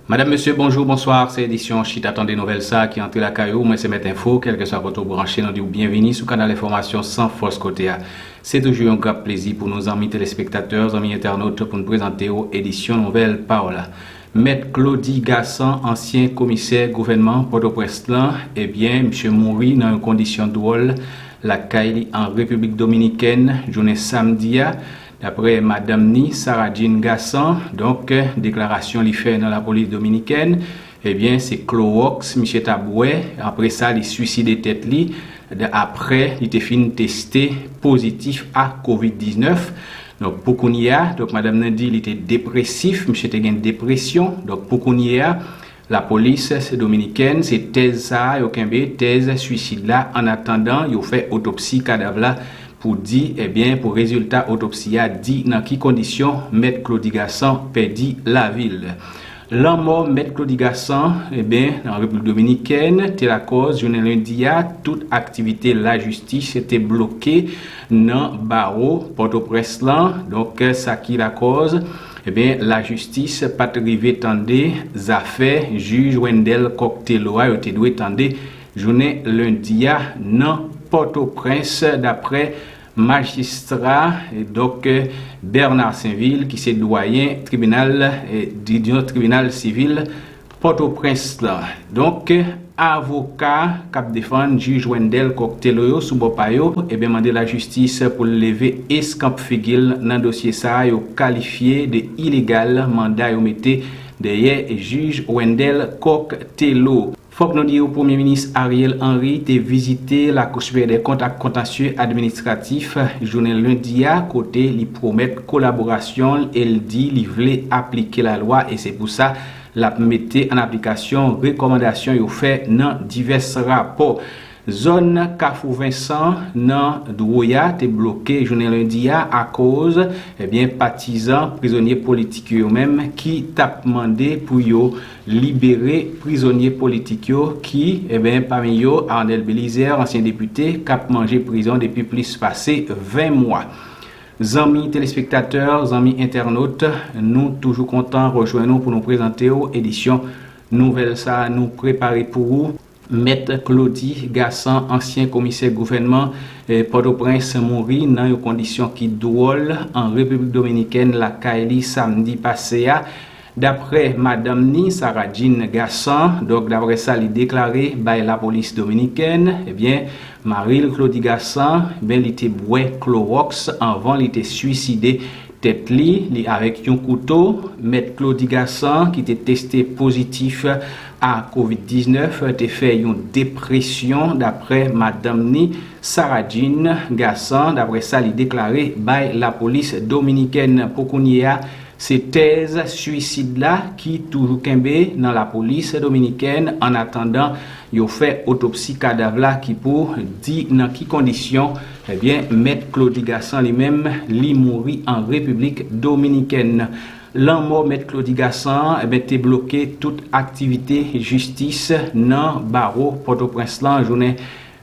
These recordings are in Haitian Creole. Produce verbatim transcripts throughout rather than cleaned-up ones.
Madam, mesye, bonjou, bonswa. Se edisyon Chita Tande Nouvèl sa a ki antre lakay ou. Mwen se Mèt Enfo, kèlkeswa kote w branche, nou di w byenvini sou kanal enfòmasyon San Fòs Kote a. Se toujou yon gran plezi pou nou, zanmi telespektatè, zanmi entènot, pou n prezante w edisyon nouvèl pa w la. Mèt Claudy Gassant, ansyen komisè gouvènman Pòtoprens lan, ebyen, misye mouri nan yon kondisyon dwòl lakay li an Repiblik Dominikèn, jounen samdi a. Daprè madanm ni, Sarah Jean Gassant, donk, deklarasyon li fè nan lapolis dominikèn, ebyen, se klowòks misye t ap bwè. Apre sa, li swiside tèt li, d-, apre li te fin teste pozitif a kovid diznèf. Donk, pou kounye a, donk, madanm nan di li te depresif, misye te gen depresyon. Donk, pou kounye a, lapolis dominikèn, se tèz sa a yo kenbe, tèz swisid la, an atandan yo fè otopsi kadav la pou di, ebyen, pou rezilta otopsi a di nan ki kondisyon Mèt Claudy Gassant pèdi lavi l. Lanmò Mèt Claudy Gassant, ebyen, nan Repiblik Dominikèn, te lakòz, jounen lendi a, tout aktivite lajistis te bloke nan bawo Pòtoprens lan. Donk, sa ki lakòz, ebyen, lajistis pa t rive tande zafè jij Wendell Coq Thelo a, yo te dwe tande jounen lendi a nan Pòtoprens, daprè majistra, e, donk, Bernard Sainvil, ki se dwayen tribinal, e, di, di yon tribinal sivil Pòtoprens lan. Donk, avoka k ap defann jij Wendell Coq Thelo yo sou bò pa yo, ebyen, mande lajistis pou l leve eskanp figi l nan dosye sa a yo kalifye de ilegal, manda yo mete dèyè jij Wendell Coq Thelo. Fòk nou di yo, Premye Minis Ariel Henry te vizite Lakou Siperyè dè Kont ak Kontansye Administratif jounen lendi a, kote li pwomèt kolaborasyon l e l di li vle aplike lalwa, e se pou sa l ap mete an aplikasyon rekòmandasyon yo fè nan divès rapò. Zòn Kafou Vensan nan Dwoya te bloke jounen lendi a akoz, ebyen, patizan prizonye politik yo menm ki t ap mande pou yo libere prizonye politik yo ki, ebyen, pami yo, Arnel Belizaire, ansyen depite, k ap manje prizon depi plis pase ven mwa. Zanmi telespektatè, zanmi entènot, nou toujou kontan rejwenn nou pou nou prezante w edisyon nouvèl sa a nou prepare pou ou. Mèt Claudy Gassant, ansyen komisè gouvènman, eh, Pòtoprens, mouri nan yon kondisyon ki dwòl an Repiblik Dominikèn, lakay li, samdi pase a. Daprè madanm ni, Sarah Jean Gassant, donk, daprè sa li deklare bay lapolis dominikèn, ebyen, mari l, Claudy Gassant, ebyen, li te bwè klowòks anvan li te swiside tèt li, li avèk yon kouto. Mèt Claudy Gassant, ki te teste pozitif a kovid diznèf, te fè yon depresyon, daprè madanm ni, Sarah Jean Gassant, daprè sa li deklare bay lapolis dominikèn. Pou kounye a, se tèz swisid la ki toujou kenbe nan lapolis dominikèn, annatandan yo fè otopsi kadav la ki pou di nan ki kondisyon, ebyen, Mèt Claudy Gassant li menm, li mouri an Repiblik Dominikèn. Lanmò Mèt Claudy Gassant, ebyen, te bloke tout aktivite jistis nan bawo Pòtoprens lan jounen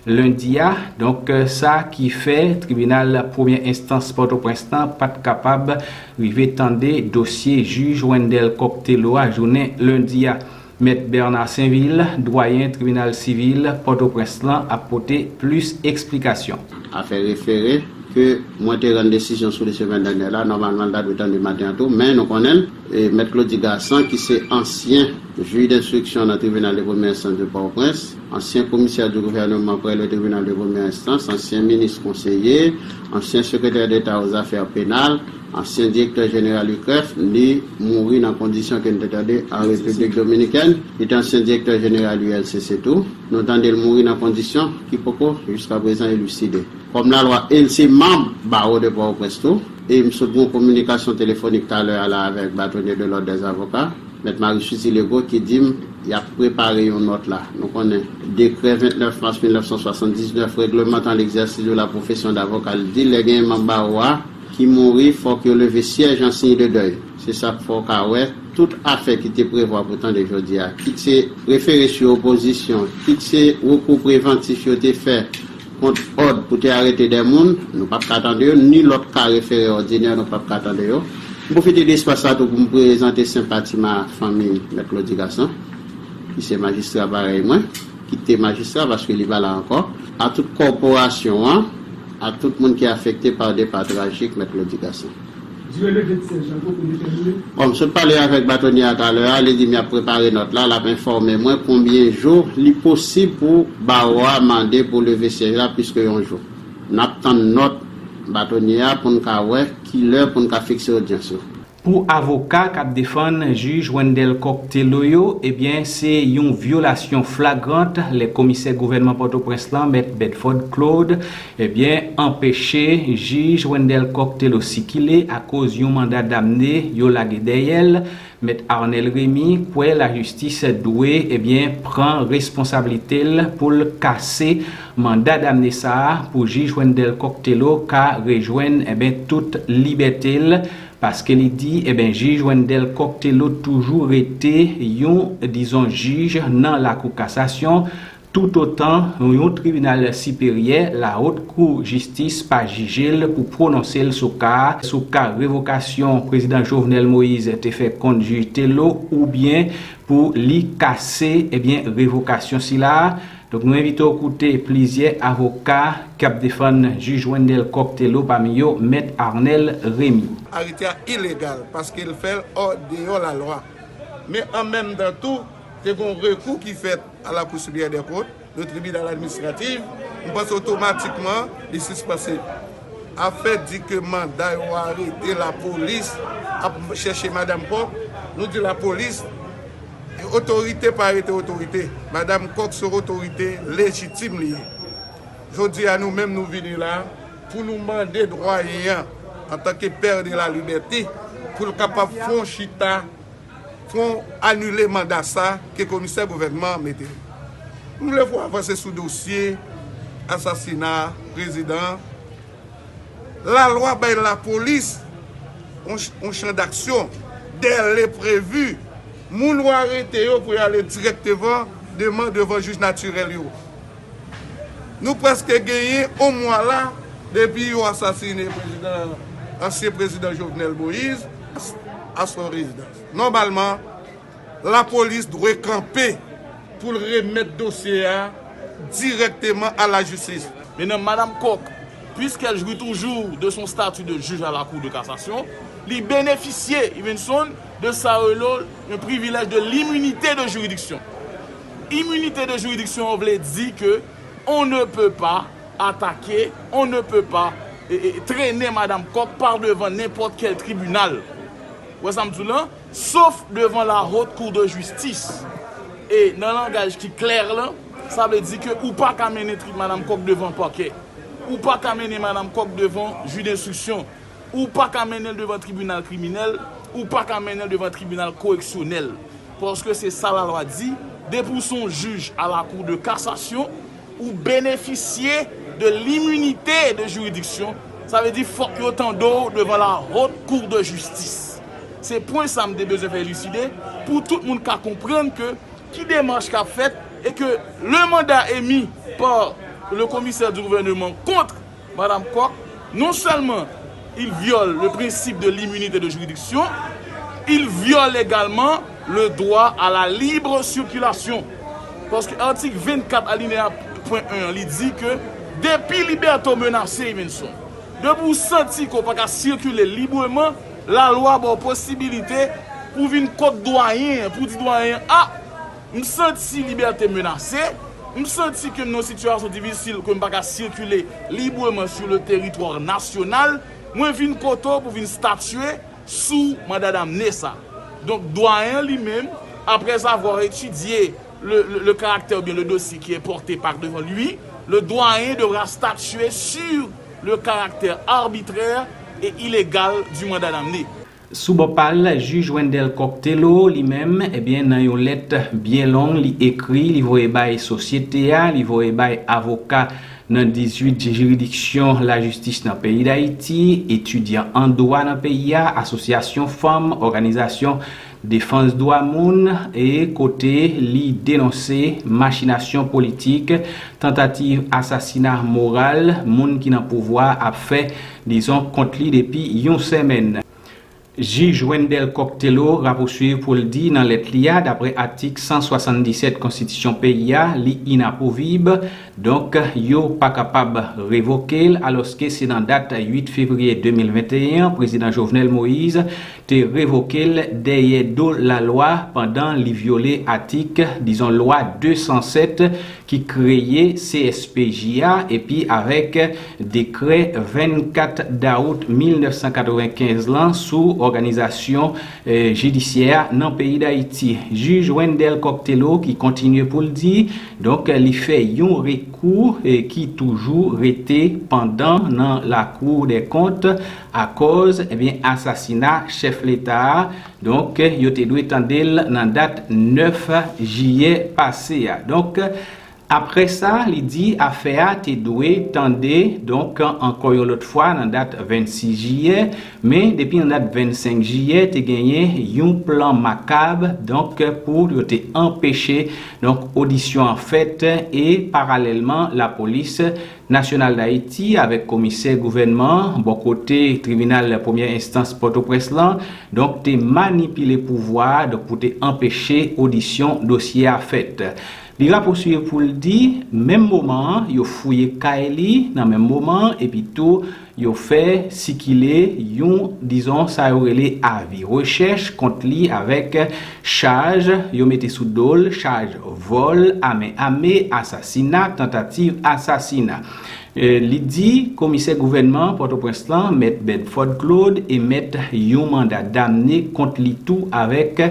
lendi a. Donk, sa ki fè tribinal premyè enstans Pòtoprens lan pa t kapab rive tande dosye jij Wendell Coq Thelo a jounen lendi a. Mèt Bernard Sainvil, dwayen tribinal sivil Pòtoprens lan, ap pote plis eksplikasyon. Afè refere ke mwen te rann desizyon sou li semèn dènyè la, nòmalman l ta dwe tande maten an tou, men nou konnen l, e, Mèt Claudy Gassant, ki se ansyen jij denstriksyon nan tribinal de premyè enstans de Pòtoprens, ansyen komisè di gouvèneman prè le tribinal de premyè enstans, ansyen minis konseye, ansyen sekretè deta o zafè penal, ansyen direktè jeneral UCREF, li mouri nan kondisyon ke n te tande an Repiblik Dominikèn. Li te ansyen direktè jeneral U L C C tou. Nou tande l mouri nan kondisyon ki poko jiskaprezan eliside. Kòm lalwa, e l se manm bawo de Pòtoprens tou. E m sot gen yon kominikasyon telefonik talè a la avèk Bâtonnier de l'Ordre des Avocats, Mèt Marie Suzy Legault, ki di m y ap prepare yon nòt la. Nou konnen dekrè vennèf mas mil nèf san swasanndiznèf reglemantan legzèsis de la pwofesyon davoka, li di lè gen manm bawo a ki mouri, fòk yo leve syèj an siy de dèy. Se sa k fè w ka wè tout afè ki te prevwa pou tande jodi a, kit se refere sou opozisyon, kit se rekou prevantif yo te fè kont òd pou te arete de moun, nou p ap ka tande yo, ni lòt ka refere òdinè, nou p ap ka tande yo. M pwofite de espas sa tou pou m prezante senpati m a fanmi Mèt Claudy Gassant, ki se majistra parèy mwen, ki te majistra paske li pa la ankò, a tout kòporasyon an, a tout moun ki afekte pa depa trajik Mèt Claudy Gassant. Bon, m sot pale avèk batonye a talè a, li di m y ap prepare nòt la, l ap enfòme mwen konbyen jou li posib pou bawo a mande pou leve syèj la plis ke yon jou. N ap tann nòt batonye a pou n ka wè kilè pou n ka fikse odyans yo. Pou avoka k ap defann jij Wendell Coq Thelo yo, ebyen, se yon vyolasyon flagrant lè komisè gouvènman Pòtoprens lan, Mèt Bedford Claude, ebyen, anpeche jij Wendell Coq Thelo sikile akoz yon manda damne yo lage dèyè l. Mèt Arnel Remy kwè lajistis dwe, ebyen, pran responsablite l pou l kase manda damne sa a pou jij Wendell Coq Thelo ka rejwenn, ebyen, tout libète l, paske li di, ebyen, jij Wendell Coq Thelo toujou rete yon, dizon, jij nan Lakou Kasasyon, toutotan yon tribinal siperyè, Lawot Kou Jistis, pa jije l pou pwononse l sou ka a, sou ka revokasyon prezidan Jovenel Moïse te fè kont jij Thelo, oubyen pou li kase, ebyen, revokasyon sila a. Donk, nou envite w koute plizyè avoka k ap defann jij Wendell Coq Thelo, pami yo Mèt Arnel Remy. Arete a ilegal paske l fè l andeyò lalwa. Men an menm tan tou, te gen yon rekou ki fèt a la Cour supérieure des comptes, le tribunal administratif, m panse otomatikman li sispanse. Afè di ke manda yo arete, lapolis ap chèche madanm Coq, nou di lapolis, otorite pa rete otorite. Madanm Coq se otorite lejitim li ye. Jodi a nou menm nou vini la pou nou mande dwayen an, antanke pè de la libète, pou l kapab fè yon chita pou anile manda sa ke komisè gouvènman an mete. M vle fè w avanse sou dosye asasina prezidan an. Lalwa bay lapolis yon ch- yon chan d'aksyon, dèle previ. Moun yo arete yo pou y ale dirèkteman deman devan jij natirèl yo. Nou prèske genyen yon mwa la depi yo asasine prezidan, ansyen prezidan Jovenel Moïse, a son rezidans. Nòmalman, lapolis dwe kanpe pou l remèt dosye a dirèkteman a lajistis. Maintenant, Madame Coq, puisqu'elle jouit toujours de son statut de juge à la Cour de cassation, li benefisye, Ivenson, de sa yo rele yon privilèj de l'immunité de juridiction. Immunité de juridiction an vle di ke on ne peut pas attaquer, on ne peut pas, e, e, trennen Madame Coq pa devan nenpòt kèl tribinal. Ou wè sa m di w lan? Sof devan la Haute Cour de Justice. E nan langaj ki klè lan, sa vle di ke ou pa ka mennen trip Madame Coq devan pakè. Ou pa ka mennen Madame Coq devan jij denstriksyon. Ou pa ka mennen l devan tribinal kriminèl. Ou pa ka mennen l devan tribinal koreksyonèl. Paske se sa lalwa di, depi w se yon jij a la Cour de cassation, ou benefisye de l'immunité de juridiction. Sa vle di fòk yo tande w devan la Haute Cour de Justice. Se pwen sa m te bezwen fè eliside pou tout moun ka konprann ke ki demach k ap fèt e ke le mandat émis par le commissaire du gouvernement contre Madame Coq, non seulement il viole le principe de l'immunité de juridiction, il viole également le droit à la libre circulation. Paske atik vennkat alineya pwen en an, li di ke depi libète w menase, Ivenson, depi w santi ke w pa ka sikile libreman, lalwa ba w posibilite pou w vin kot dwayen an, pou w di dwayen an, a, m santi libète m menase, m santi ke m nan yon sitiyasyon difisil, ke m pa ka sikile libreman sou le teritwa nasyonal, mwen vin kote w pou vin statye sou manda damne sa. Donk, dwayen an li menm, après avoir étudié le, le, le caractère ou bien le dossier qui est porté par devant lui, le doyen devra statuer sur le caractère arbitraire et illégal du mandat d'amener. Sou bò pa l, jij Wendell Coq Thelo, li menm, ebyen, nan yon lèt byen long, li ekri, li voye bay sosyete a, li voye bay avoka nan dizuit jiridiksyon lajistis nan peyi Dayiti, etidyan an dwa nan peyi a, asosyasyon fanm, òganizasyon defans dwa moun, e kote li denonse machinasyon politik, tantativ asasina moral moun ki nan pouvwa ap fè, dizon, kont li depi yon semèn. Jij Wendell Coq Thelo rapousuiv pou l di nan lèt li a, daprè atik san swasanndisèt konstitisyon peyi a, li inapovib. Donk, yo pa kapab revoke l, alòske se nan dat uit fevriye de mil venteyen an, prezidan Jovenel Moïse te revoke l dèyè do lalwa pandan li vyole atik, dizon, lwa de san sèt ki kreye C S P J a, epi avèk dekrè vennkat dawout mil nèf san katrevenkenz lan sou òganizasyon, eh, jidisyè a nan peyi Dayiti. Jij Wendell Coq Thelo ki kontinye pou l di, donk, li fè yon rekou, eh, ki toujou rete pandan nan Lakou dè Kont akòz, ebyen, asasina chèf Leta a. Donk, yo te dwe tande l nan dat nèf jiyè pase a. Donk, apre sa, li di afè a te dwe tande, donk, ankò yon lòt fwa nan dat vennsis jiyè, men depi nan dat vennsenk jiyè, te genyen yon plan makab, donk, pou yo te anpeche, donk, odisyon an fèt e paralèlman lapolis nasyonal Dayiti avèk komisè gouvènman bò kote tribinal premyè enstans Pòtoprens lan, donk, te manipile pouvwa a, donk, pou te anpeche odisyon dosye a fèt. Li rapousuiv pou l di, menm moman an, yo fouye kay li nan menm moman an, epi tou, yo fè sikile yon, dizon, sa yo rele avi rechèch kont li avèk chaj yo mete sou do l, chaj vòl, amen ame, asasina, tantativ asasina. Eh, li di komisè gouvènman Pòtoprens lan, mèt Bedford Claude, emèt yon manda damne kont li tou avèk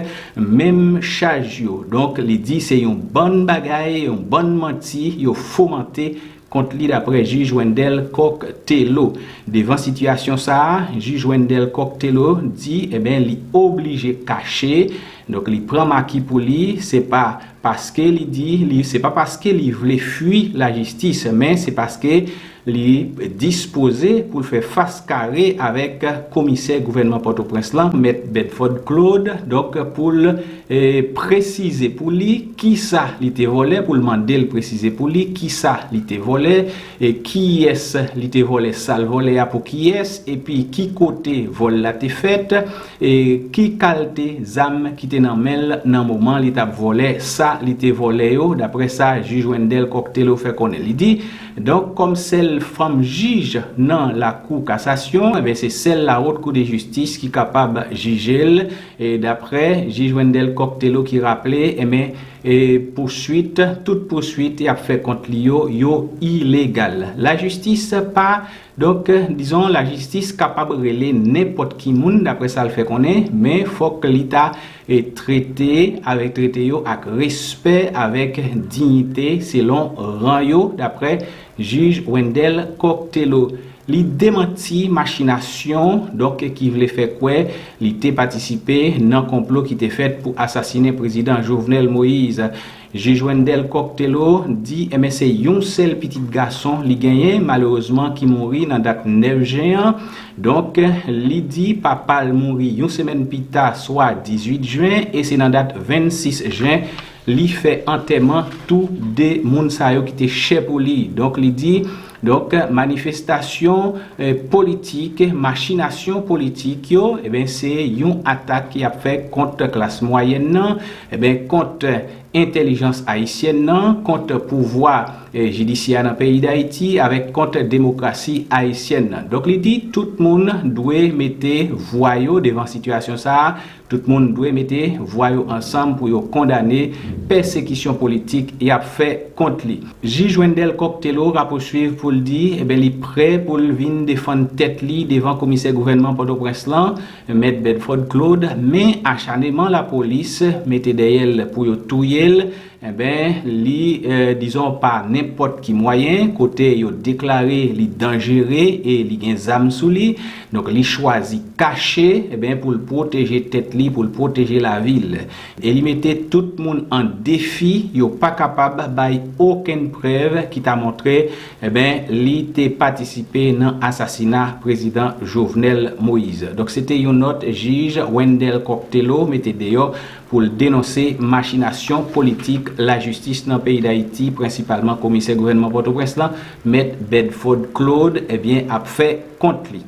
menm chaj yo. Donk, li di se yon bann bagay, yon bann manti yo fomante kont li, daprè jij Wendell Coq Thelo. Devan sitiyasyon sa a, jij Wendell Coq Thelo di, eben, li oblije kache. Donk, li pran maki pou li, se pa paske li di, li, se pa paske li vle fwi lajistis, men se paske li dispoze pou l fè fas kare avèk komisè gouvènman Pòtoprens lan, mèt Bedford Claude, donk, pou l, eh, presize pou li kisa li te vòlè, pou l mande l presize pou li kisa li te vòlè, e kiyès li te vòlè, sa l vòlè a pou kiyès, epi ki kote vòl la te fèt, e ki kalte zam ki te nan men l nan moman li t ap vòlè sa li te vòlè yo, daprè sa jij Wendell Coq Thelo fè konnen. Li di, donk, kòm sèl fanm jij nan Lakou Kasasyon, eben, se sèl Lawot Kou de Jistis ki kapab jije l. E daprè jij Wendell Coq Thelo ki raple, eben, e pouswit, tout pouswit y ap fè kont li yo, yo ilegal. Lajistis pa, donk, dizon, lajistis kapab rele nenpòt ki moun, daprè sa l fè konnen, men fòk li ta, e, trete avèk, trete yo ak respè, avèk diyite, selon ran yo, daprè jij Wendell Coq Thelo. Li demanti machinasyon, donk, ki vle fè kwè li te patisipe nan konplo ki te fèt pou asasinen prezidan Jovenel Moïse. Jij Wendell Coq Thelo di, enben, se yon sèl pitit gason li genyen, malerezman, ki mouri nan dat nèf jen an. Donk, li di papa l mouri yon semèn pita, swa dizuit jen, e se nan dat vennsis jen, li fè antèman tou de moun sa yo ki te chè pou li. Donk, li di, donk, manifestasyon, eh, politik, machinasyon politik yo, eben, se yon atak y ap fè kont klas mwayèn nan, eben, kont entèlijans ayisyèn nan, kont pouvwa, eh, jidisyè a nan peyi Dayiti, avèk kont demokrasi ayisyèn nan. Donk, li di tout moun dwe mete vwa yo devan sitiyasyon sa a, tout moun dwe mete vwa yo ansanm pou yo kondane pèsekisyon politik y ap fè kont li. Jij Wendell Coq Thelo rapousuiv pou l di, eben, li prè pou l vin defann tèt li devan komisè gouvènman Pòtoprens lan, mèt Bedford Claude, men achaneman lapolis mete dèyè l pou yo touye l, eben, li, eh, dizon, pa nenpòt ki mwayen, kote yo deklare li danjere e li gen zam sou li. Donk, li chwazi kache, eben, pou l pwoteje tèt li, pou l pwoteje lavi l. E li mete tout moun an defi, yo pa kapab bay okenn prèv ki ta montre, eben, li te patisipe nan asasina prezidan Jovenel Moïse. Donk, se te yon nòt jij Wendell Coq Thelo mete deyò pou l denonse machinasyon politik lajistis nan peyi Dayiti, prensipalman komisè gouvènman Pòtoprens lan, mèt Bedford Claude, ebyen, ap fè kont li.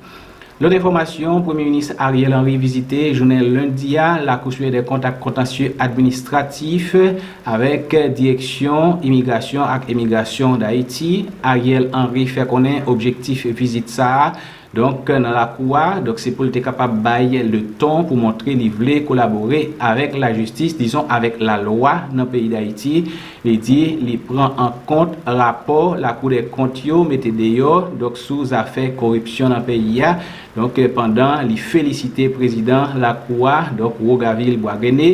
Lòt enfòmasyon, Premye Minis Ariel Henry vizite jounen lendi a Lakou Sipèryè dè Kont ak Kontansye Administratif avèk Direksyon Imigrasyon ak Emigrasyon Dayiti. Ariel Henry fè konnen objektif vizit sa a, donk, nan lakou a, donk, se pou l te kapab bay leton pou montre li vle kolabore avèk lajistis, dizon, avèk lalwa nan peyi Dayiti. Li di li pran an kont rapò Lakou dè Kont yo mete deyò, donk, sou zafè koripsyon nan peyi a. Donk, pandan li felisite prezidan lakou a, donk, Rogavil Boisguené,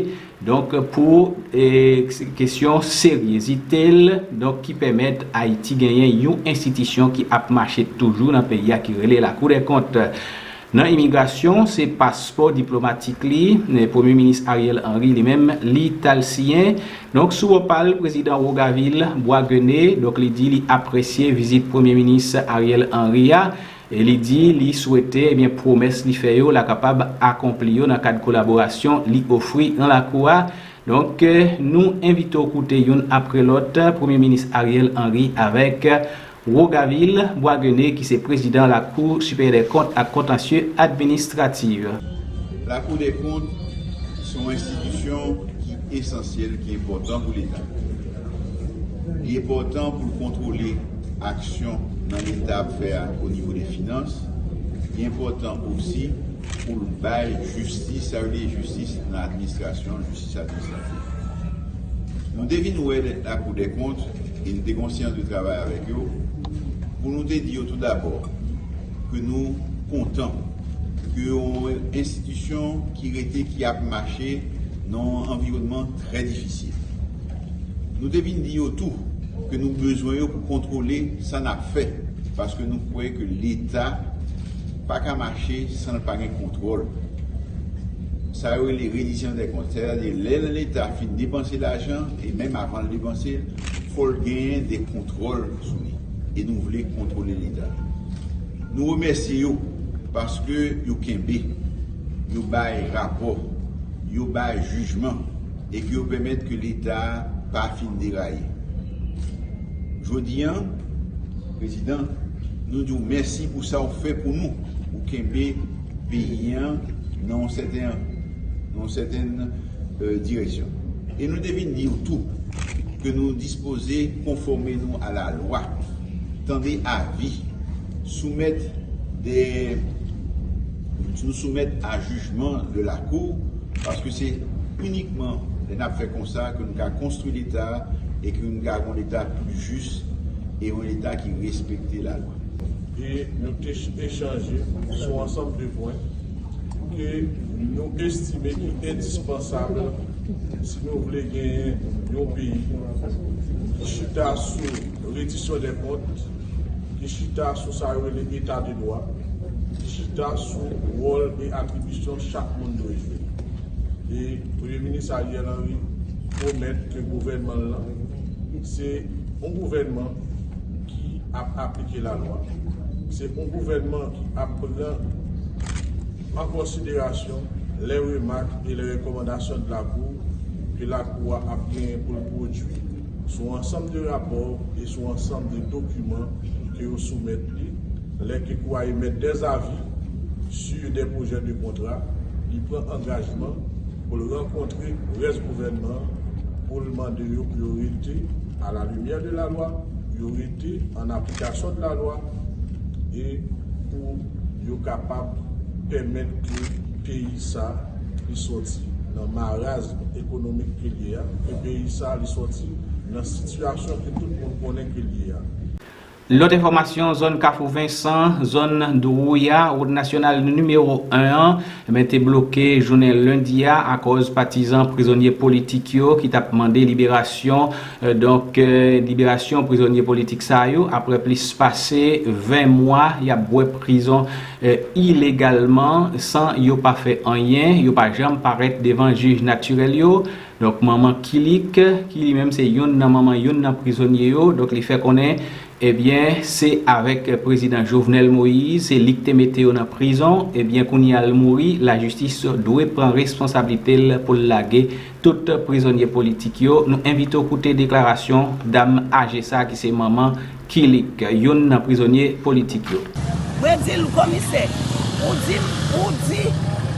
donk, pou, e, kesyon seryezite l, donk, ki pèmèt Ayiti genyen yon enstitisyon ki ap mache toujou nan peyi a, ki rele Lakou dè Kont. Nan imigrasyon, se paspò diplomatik li, e, Premye Minis Ariel Henry li menm, li t al siyen. Donk, sou wòpa l, prezidan Rogavil Boisguené, donk, li di li apresye vizit Premye Minis Ariel Henry a, e li di li swete, ebyen, pwomès li fè yo, l a kapab akonpli yo nan kad kolaborasyon li ofri nan lakou a. Donk, e, nou envite w koute youn apre lòt, Premye Minis Ariel Henry avèk Rogavil Boisguené, ki se prezidan Lakou Sipèryè dè Kont ak Kontansye Administratif. Lakou dè Kont se yon enstitisyon ki esansyèl, ki enpòtan pou Leta. Li enpòtan pou l kontwole aksyon nan Leta ap fè a o nivo de finans. Li enpòtan osi pou l bay jistis, sa yo rele jistis nan administrasyon, jistis administratif. Nou te vin wè Lakou dè Kont, e nou te gen yon seyans de travay avèk yo, pou nou te di yo tou dabò ke nou kontan ke yon enstitisyon ki rete, ki ap mache nan yon anviwònman trè difisil. Nou te vin di yo tou ke nou bezwen yo pou kontwole sa n ap fè, paske nou kwè ke Leta pa ka mache san l pa gen kontwòl. Sa yo rele reddition des comptes, sètadi lè Leta fin depanse lajan, e menm avan l depanse l, fò l genyen de kontwòl sou li. E nou vle kontwole Leta. Nou remèsye yo paske yo kenbe, yo bay rapò, yo bay jijman, e ke yo pèmèt ke Leta a pa fin deraye. Jodi a, Prezidan, nou di w mèsi pou sa w fè pou nou. Ou kenbe peyi a nan yon sèten, nan yon sètèn, e, direksyon. E nou te vin di w tou ke nou dispoze konfòme nou a lalwa, tande avi, soumèt de, nou soumèt a jijman de lakou, paske se inikman lè n ap fè konsa ke nou ka konstwi Leta a e ke nou ka gen yon Leta pli jis e yon Leta ki respekte lalwa. E nou te ch-, echanje sou ansanm de pwen ke nou estime ki endispansab si nou vle genyen yon peyi ki chita sou reddition des comptes, ki chita sou sa yo rele eta de dwa, ki chita sou wòl e atribisyon chak moun dwe jwe. E Premye Minis Ariel Henry pwomèt ke gouvènman l lan se yon gouvènman ki ap aplike lalwa. Se yon gouvènman ki ap pran an konsiderasyon lè remak e lè rekòmandasyon de lakou ke lakou a ap genyen pou l pwodui sou ansanm de rapò e sou ansanm de dokiman ke yo soumèt li, lè ke kou a emèt dèzavi sur des projets de contrat, li pran angajman pou l rankontre rès gouvènman an, pou l mande yo pou yo rete à la lumière de la loi, pou yo rete an aplikasyon de la lwa, e pou yo kapab pèmèt ke peyi sa li sòti nan marazm ekonomik ke l ye a, ke peyi sa li sòti nan sitiyasyon ke tout moun konnen ke l ye a. Lòt enfòmasyon, zòn Kafou Vensan, zòn Dwouya, wout nasyonal nimewo en an, ebyen, te bloke jounen lendi a akòz patizan prizonye politik yo ki t ap mande liberasyon, e, donk, e, liberasyon prizonye politik sa yo, apre plis pase ven mwa y ap bwè prizon, e, ilegalman, san yo pa fè anyen, yo pa janm parèt devan jij natirèl yo. Donk, manman Kilik, ki li menm se youn nan manman youn nan prizonye yo, donk, li fè konnen, ebyen, se avèk prezidan Jovenel Moïse, se li k te mete yo nan prizon, ebyen, kounye a l mouri, lajistis dwe pran responsablite l pou l lage tout prizonye politik yo. Nou envite w koute deklarasyon dam aje sa ki se manman Kilik, youn nan prizonye politik yo. Mwen di l, komisè, Ou di, ou di,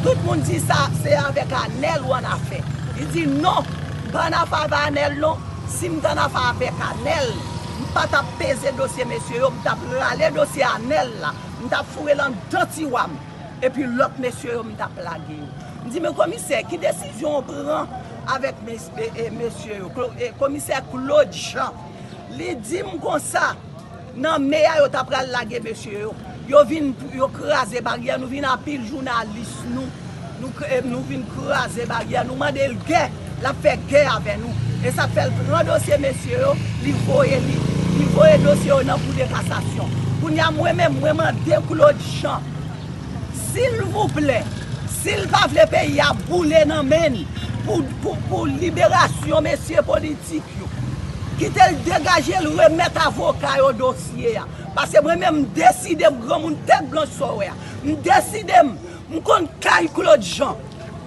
tout moun di sa, se avèk Anèl ou annafè. Li di non, m pa annafè avè Anèl non. Si m t annafè avèk Anèl, m pa t ap peze dosye mesye yo, m t ap rale dosye Anèl la, m t ap foure l anndan tiwa m. Epi lòt mesye yo, m t ap lage yo. M di, men komisè, ki desizyon w pran avèk mes- e- e- mesye yo? Klo- e, Komisè Claude Jean, li di m konsa, nan me a yo ta pral lage mesye yo. Yo vin, yo kraze baryè, nou vin anpil jounalis nou. Nou, k- e, nou vin kraze baryè, nou mande l gè, l ap fè gè avè nou. E sa k fè l pran dosye mesye yo, li voye li, li voye dosye yo nan kou de kasasyon. Kounye a mwen menm, mwen mande Claude Jean, silvouplè, si l pa vle peyi a boule nan men l pou, pou, pou liberasyon mesye politik yo, kite l degaje l remèt avoka yo dosye a. Paske mwen menm m deside m granmoun tèt blanch sa w wè a. M deside m, m konn kay Claude Jean.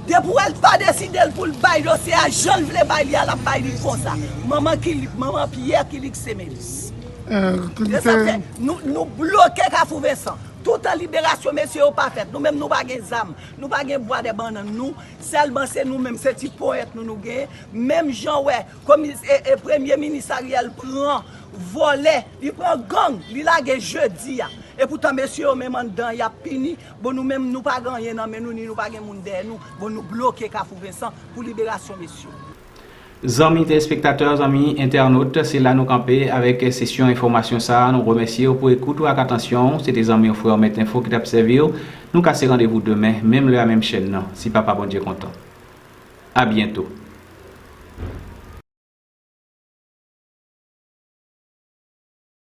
Depi w wè l pa deside l pou l bay dosye a jan l vle bay li a, l ap bay li konsa. Manman Kilik, manman Pyè Kilik Semelis. E sa fè nou, nou bloke Kafou Vensan. Toutan liberasyon mesye yo pa fèt, nou menm nou pa gen zam, nou pa gen bwa dè bannann nou. Sèlman se nou menm, se ti ponyèt nou nou genyen. Menm jan w wè komi- e, e premye minis Ariel pran vòlè, li pran gang, li lage jedi a. Epoutan mesye yo menm anndan y ap pini. Bon, nou menm nou pa gen anyen nan men nou, ni nou pa gen moun dèyè nou. Bon, nou bloke Kafou Vensan pou liberasyon mesye yo. Zanmi telespektatè, zanmi entènot, se la nou kanpe avèk sesyon enfòmasyon sa a. Nou remèsye w pou ekout ou ak atansyon w. Se te zanmi w, frè w, Mèt Enfo ki t ap sèvi w. Nou kase randevou demen, menm lè a, menm chèn nan, si Papa Bondye kontan. A byento.